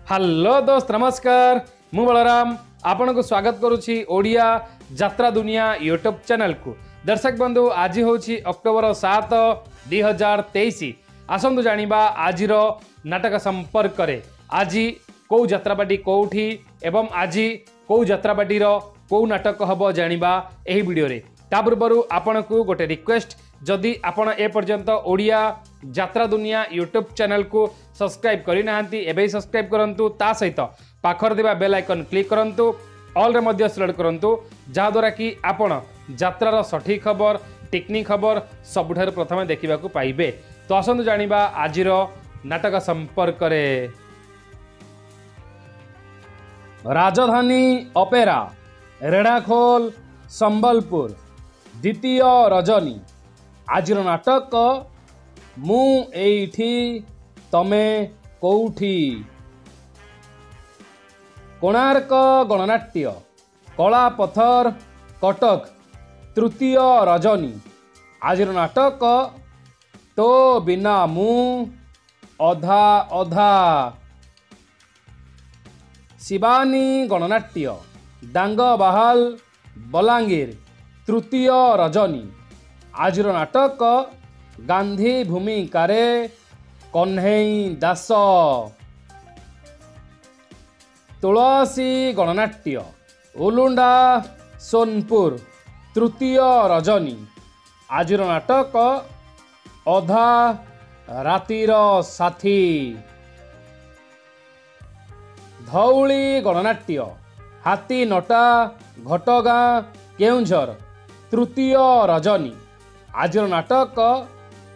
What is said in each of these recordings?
Hello ଦୋସ୍ତ, ନମସ୍କାର। ମୁଁ ବଳରାମ ଆପଣଙ୍କୁ ସ୍ୱାଗତ କରୁଛି ଓଡ଼ିଆ ଯାତ୍ରା ଦୁନିଆ ୟୁଟ୍ୟୁବ୍ ଚ୍ୟାନେଲକୁ। ଦର୍ଶକ ବନ୍ଧୁ, ଆଜି ହେଉଛି ଅକ୍ଟୋବର 7 2023। ଆସନ୍ତୁ ଜାଣିବା ଆଜିର ନାଟକ ସମ୍ପର୍କରେ। ଆଜି କେଉଁ ଯାତ୍ରାପାଟି କେଉଁଠି ଏବଂ ଆଜି କେଉଁ ଯାତ୍ରାପାଟିର କେଉଁ ନାଟକ ହେବ ଜାଣିବା ଏହି ଭିଡ଼ିଓରେ। ତା ପୂର୍ବରୁ ଆପଣଙ୍କୁ ଗୋଟେ ରିକ୍ୱେଷ୍ଟ, ଯଦି ଆପଣ ଏପର୍ଯ୍ୟନ୍ତ ଓଡ଼ିଆ ଯାତ୍ରା ଦୁନିଆ ୟୁଟ୍ୟୁବ୍ ଚ୍ୟାନେଲକୁ ସବସ୍କ୍ରାଇବ୍ କରିନାହାନ୍ତି, ଏବେ ହିଁ ସବସ୍କ୍ରାଇବ୍ କରନ୍ତୁ। ତା ସହିତ ପାଖରେ ଥିବା ବେଲ୍ ଆଇକନ୍ କ୍ଲିକ୍ କରନ୍ତୁ, ଅଲ୍ରେ ମଧ୍ୟ ସିଲେକ୍ଟ କରନ୍ତୁ, ଯାହାଦ୍ୱାରା କି ଆପଣ ଯାତ୍ରାର ସଠିକ୍ ଖବର, ଟିକ୍ନିକ୍ ଖବର ସବୁଠାରୁ ପ୍ରଥମେ ଦେଖିବାକୁ ପାଇବେ। ତ ଆସନ୍ତୁ ଜାଣିବା ଆଜିର ନାଟକ ସମ୍ପର୍କରେ। ରାଜଧାନୀ ଅପେରା, ରେଢ଼ାଖୋଲ, ସମ୍ବଲପୁର, ଦ୍ୱିତୀୟ ରଜନୀ। ଆଜିର ନାଟକ ମୁଁ ଏଇଠି ତମେ କୋଉଠି। କୋଣାର୍କ ଗଣନାଟ୍ୟ, କଳାପଥର, କଟକ, ତୃତୀୟ ରଜନୀ। ଆଜିର ନାଟକ ତୋ ବିନା ମୁଁ ଅଧା ଅଧା। ଶିବାନୀ ଗଣନାଟ୍ୟ, ଡାଙ୍ଗବାହାଲ, ବଲାଙ୍ଗୀର, ତୃତୀୟ ରଜନୀ। ଆଜିର ନାଟକ ଗାନ୍ଧୀ ଭୂମିକାରେ କହ୍ନେଇ ଦାସ। ତୁଳସୀ ଗଣନାଟ୍ୟ, ଉଲୁଣ୍ଡା, ସୋନପୁର, ତୃତୀୟ ରଜନୀ। ଆଜିର ନାଟକ ଅଧା ରାତିର ସାଥୀ। ଧଉଳି ଗଣନାଟ୍ୟ, ହାତୀନଟା, ଘଟଗାଁ, କେଉଁଝର, ତୃତୀୟ ରଜନୀ। ଆଜିର ନାଟକ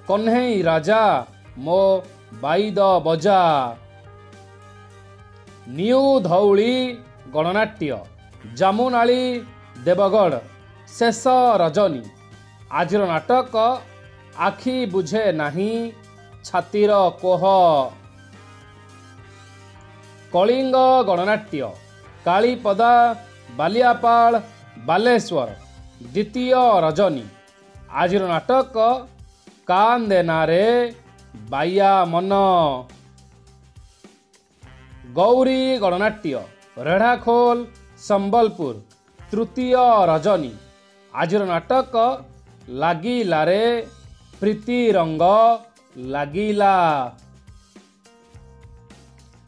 କହ୍ନେଇ ରାଜା ମୋ ବାଇଦ ବଜା। ନ୍ୟୁ ଧଉଳି ଗଣନାଟ୍ୟ, ଜାମୁନାଳି, ଦେବଗଡ଼, ଶେଷ ରଜନୀ। ଆଜିର ନାଟକ ଆଖି ବୁଝେ ନାହିଁ ଛାତିର କୋହ। କଳିଙ୍ଗ ଗଣନାଟ୍ୟ, କାଳିପଦା, ବାଲିଆପାଳ, ବାଲେଶ୍ୱର, ଦ୍ୱିତୀୟ ରଜନୀ। ଆଜିର ନାଟକ କାନ୍ଦେନାରେ ବାଇଆ ମନ। ଗୌରୀ ଗଣନାଟ୍ୟ, ରେଢ଼ାଖୋଲ, ସମ୍ବଲପୁର, ତୃତୀୟ ରଜନୀ। ଆଜିର ନାଟକ ଲାଗିଲାରେ ପ୍ରୀତି ରଙ୍ଗ ଲାଗିଲା।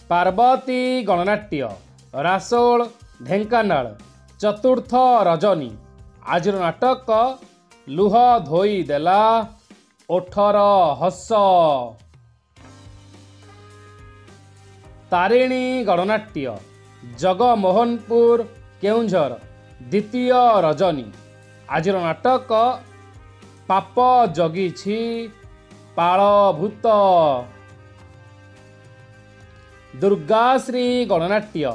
ପାର୍ବତୀ ଗଣନାଟ୍ୟ, ରାସୋଳ, ଢେଙ୍କାନାଳ, ଚତୁର୍ଥ ରଜନୀ। ଆଜିର ନାଟକ ଲୁହ ଧୋଇଦେଲା ଓଠର ହସ। ତାରିଣୀ ଗଣନାଟ୍ୟ, ଜଗମୋହନପୁର, କେଉଁଝର, ଦ୍ୱିତୀୟ ରଜନୀ। ଆଜିର ନାଟକ ପାପ ଜଗିଛି ପାଳଭୂତ। ଦୁର୍ଗାଶ୍ରୀ ଗଣନାଟ୍ୟ,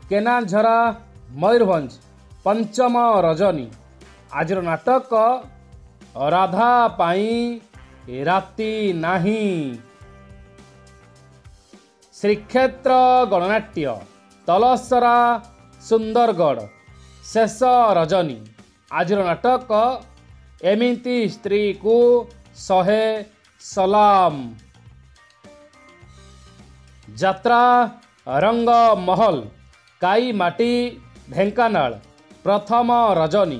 କେନାଝରା, ମୟୂରଭଞ୍ଜ, ପଞ୍ଚମ ରଜନୀ। ଆଜିର ନାଟକ ରାଧା ପାଇଁ ରାତି ନାହିଁ। ଶ୍ରୀକ୍ଷେତ୍ର ଗଣନାଟ୍ୟ, ତଲସରା, ସୁନ୍ଦରଗଡ଼, ଶେଷ ରଜନୀ। ଆଜିର ନାଟକ ଏମିତି ସ୍ତ୍ରୀକୁ 100 ସଲାମ। ଯାତ୍ରା ରଙ୍ଗମହଲ, କାଇମାଟି, ଢେଙ୍କାନାଳ, ପ୍ରଥମ ରଜନୀ।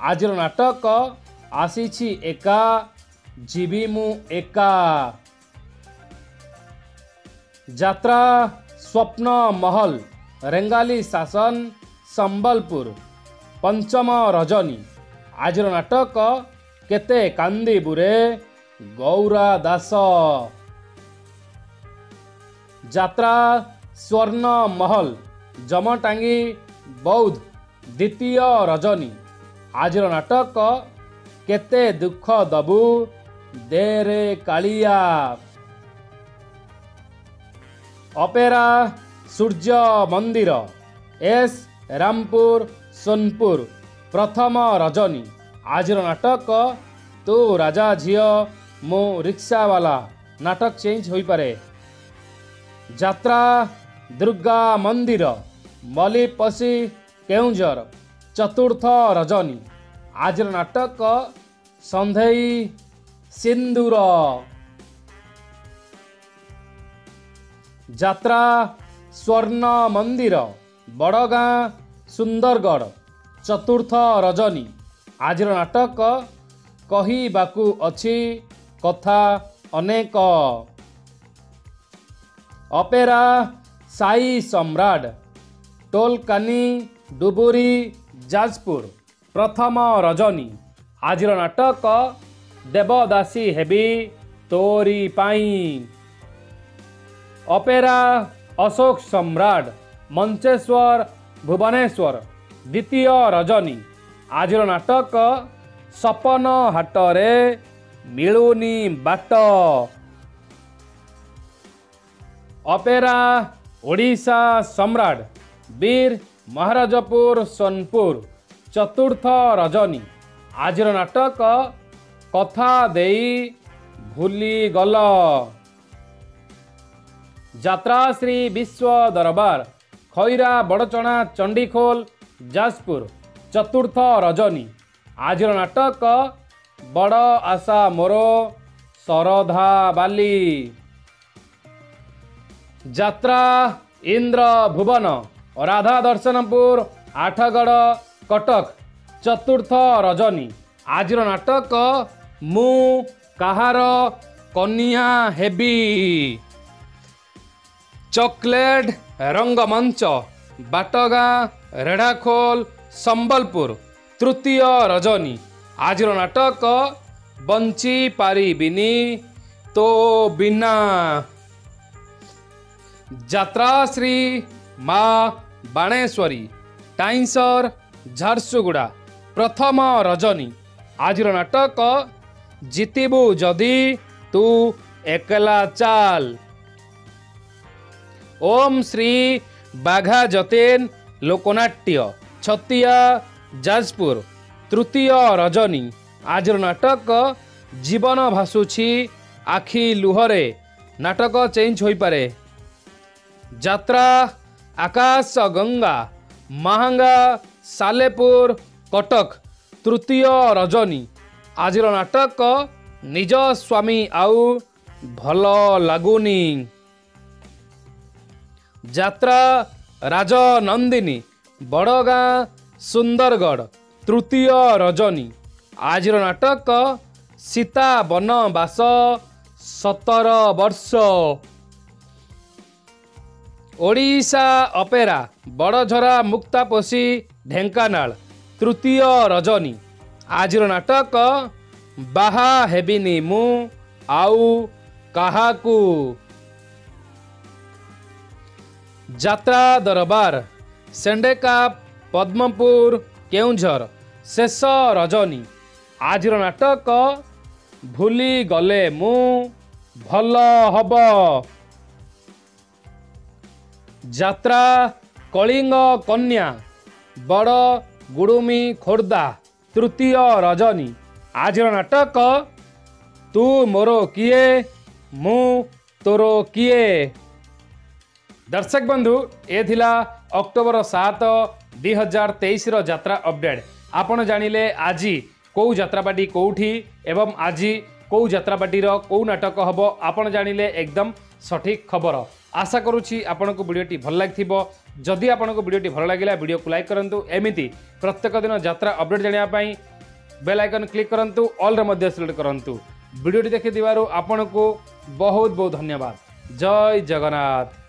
ଆଜିର ନାଟକ ଆସିଛି ଏକା ଯିବି ମୁଁ ଏକା। ଯାତ୍ରା ସ୍ୱପ୍ନ ମହଲ, ରେଙ୍ଗାଲି ଶାସନ, ସମ୍ବଲପୁର, ପଞ୍ଚମ ରଜନୀ। ଆଜିର ନାଟକ କେତେ କାନ୍ଦିବୁରେ ଗୌରା ଦାସ। ଯାତ୍ରା ସ୍ୱର୍ଣ୍ଣ ମହଲ, ଜମଟାଙ୍ଗି, ବୌଦ୍ଧ, ଦ୍ୱିତୀୟ ରଜନୀ। ଆଜିର ନାଟକ କେତେ ଦୁଃଖ ଦବୁ ଦେରେ କାଳିଆ। ଅପେରା ସୂର୍ଯ୍ୟ ମନ୍ଦିର, ଏସ୍ ରାମପୁର, ସୋନପୁର, ପ୍ରଥମ ରଜନୀ। ଆଜିର ନାଟକ ତୁ ରାଜା ଝିଅ ମୁଁ ରିକ୍ସାବାଲା। ନାଟକ ଚେଞ୍ଜ ହୋଇପାରେ। ଯାତ୍ରା ଦୁର୍ଗା ମନ୍ଦିର, ମଲିପସି, କେଉଁଝର, ଚତୁର୍ଥ ରଜନୀ। ଆଜିର ନାଟକ ସନ୍ଧେଇ ସିନ୍ଦୁର। ଯାତ୍ରା ସ୍ୱର୍ଣ୍ଣ ମନ୍ଦିର, ବଡ଼ଗାଁ, ସୁନ୍ଦରଗଡ଼, ଚତୁର୍ଥ ରଜନୀ। ଆଜିର ନାଟକ କହିବାକୁ ଅଛି କଥା ଅନେକ। ଅପେରା ସାଇ ସମ୍ରାଟ, ଟୋଲକାନି, ଡୁବୁରି, ଯାଜପୁର, ପ୍ରଥମ ରଜନୀ। ଆଜିର ନାଟକ ଦେବଦାସୀ ହେବି ତୋରି ପାଇଁ। ଅପେରା ଅଶୋକ ସମ୍ରାଟ, ମଞ୍ଚେଶ୍ୱର, ଭୁବନେଶ୍ୱର, ଦ୍ୱିତୀୟ ରଜନୀ। ଆଜିର ନାଟକ ସପନ ହାଟରେ ମିଳୁନି ବାଟ। ଅପେରା ଓଡ଼ିଶା ସମ୍ରାଟ, ବୀର ମହାରାଜପୁର, ସୋନପୁର, ଚତୁର୍ଥ ରଜନୀ। ଆଜିର ନାଟକ କଥା ଦେଇ ଭୁଲିଗଲ। ଯାତ୍ରାଶ୍ରୀ ବିଶ୍ୱ ଦରବାର, ଖଇରା, ବଡ଼ଚଣା, ଚଣ୍ଡିଖୋଲ, ଯାଜପୁର, ଚତୁର୍ଥ ରଜନୀ। ଆଜିର ନାଟକ ବଡ଼ ଆଶା ମୋର ଶରଧା ବାଲି। ଯାତ୍ରା ଇନ୍ଦ୍ର ଭୁବନ, ରାଧା ଦର୍ଶନପୁର, ଆଠଗଡ଼, କଟକ, ଚତୁର୍ଥ ରଜନୀ। ଆଜିର ନାଟକ ମୁଁ କାହାର କନିଆ ହେବି। ଚକୋଲେଟ୍ ରଙ୍ଗମଞ୍ଚ, ବାଟଗାଁ, ରେଢ଼ାଖୋଲ, ସମ୍ବଲପୁର, ତୃତୀୟ ରଜନୀ। ଆଜିର ନାଟକ ବଞ୍ଚି ପାରିବିନି ତୋ ବିନା। ଯାତ୍ରାଶ୍ରୀ ମା ବାଣେଶ୍ୱରୀ, ଟାଇଁସର, ଝାରସୁଗୁଡ଼ା, ପ୍ରଥମ ରଜନୀ। ଆଜିର ନାଟକ ଜିତିବୁ ଯଦି ତୁ ଏକଲା ଚାଲ। ଓମ୍ ଶ୍ରୀ ବାଘା ଯତୀନ ଲୋକନାଟ୍ୟ, ଛତିଆ, ଯାଜପୁର, ତୃତୀୟ ରଜନୀ। ଆଜିର ନାଟକ ଜୀବନ ଭାସୁଛି ଆଖି ଲୁହରେ। ନାଟକ ଚେଞ୍ଜ ହୋଇପାରେ। ଯାତ୍ରା ଆକାଶ ଗଙ୍ଗା, ମାହାଙ୍ଗା, ସାଲେପୁର, କଟକ, ତୃତୀୟ ରଜନୀ। ଆଜିର ନାଟକ ନିଜ ସ୍ୱାମୀ ଆଉ ଭଲ ଲାଗୁନି। ଯାତ୍ରା ରାଜନନ୍ଦିନୀ, ବଡ଼ଗାଁ, ସୁନ୍ଦରଗଡ଼, ତୃତୀୟ ରଜନୀ। ଆଜିର ନାଟକ ସୀତା ବନବାସ 17 ବର୍ଷ। ଓଡ଼ିଶା ଅପେରା ବଡ଼ଝରା, ମୁକ୍ତାପୋଷୀ, ଢେଙ୍କାନାଳ, ତୃତୀୟ ରଜନୀ। ଆଜିର ନାଟକ ବାହା ହେବିନି ମୁଁ ଆଉ କାହାକୁ। ଯାତ୍ରା ଦରବାର, ସେଣ୍ଡେକା, ପଦ୍ମପୁର, କେଉଁଝର, ଶେଷ ରଜନୀ। ଆଜିର ନାଟକ ଭୁଲି ଗଲେ ମୁଁ ଭଲ ହବ। ଯାତ୍ରା କଳିଙ୍ଗ କନ୍ୟା, ବଡ଼ ଗୁଡ଼ୁମି, ଖୋର୍ଦ୍ଧା, ତୃତୀୟ ରଜନୀ। ଆଜିର ନାଟକ ତୁ ମୋର କିଏ ମୁଁ ତୋର କିଏ। ଦର୍ଶକ ବନ୍ଧୁ, ଏ ଥିଲା ଅକ୍ଟୋବର 7 2023ର ଯାତ୍ରା ଅପଡେଟ୍। ଆପଣ ଜାଣିଲେ ଆଜି କେଉଁ ଯାତ୍ରାପାଟି କେଉଁଠି ଏବଂ ଆଜି କେଉଁ ଯାତ୍ରାପାଟିର କେଉଁ ନାଟକ ହେବ। ଆପଣ ଜାଣିଲେ ଏକଦମ ସଠିକ୍ ଖବର। ଆଶା କରୁଛି ଆପଣଙ୍କୁ ଭିଡ଼ିଓଟି ଭଲ ଲାଗିଥିବ। ଯଦି ଆପଣଙ୍କୁ ଭିଡ଼ିଓଟି ଭଲ ଲାଗିଲା, ଭିଡ଼ିଓକୁ ଲାଇକ୍ କରନ୍ତୁ। ଏମିତି ପ୍ରତ୍ୟେକ ଦିନ ଯାତ୍ରା ଅପଡେଟ୍ ଜାଣିବା ପାଇଁ ବେଲ୍ ଆଇକନ୍ କ୍ଲିକ୍ କରନ୍ତୁ, ଅଲ୍ରେ ମଧ୍ୟ ସିଲେକ୍ଟ କରନ୍ତୁ। ଭିଡ଼ିଓଟି ଦେଖିଥିବାରୁ ଆପଣଙ୍କୁ ବହୁତ ବହୁତ ଧନ୍ୟବାଦ। ଜୟ ଜଗନ୍ନାଥ।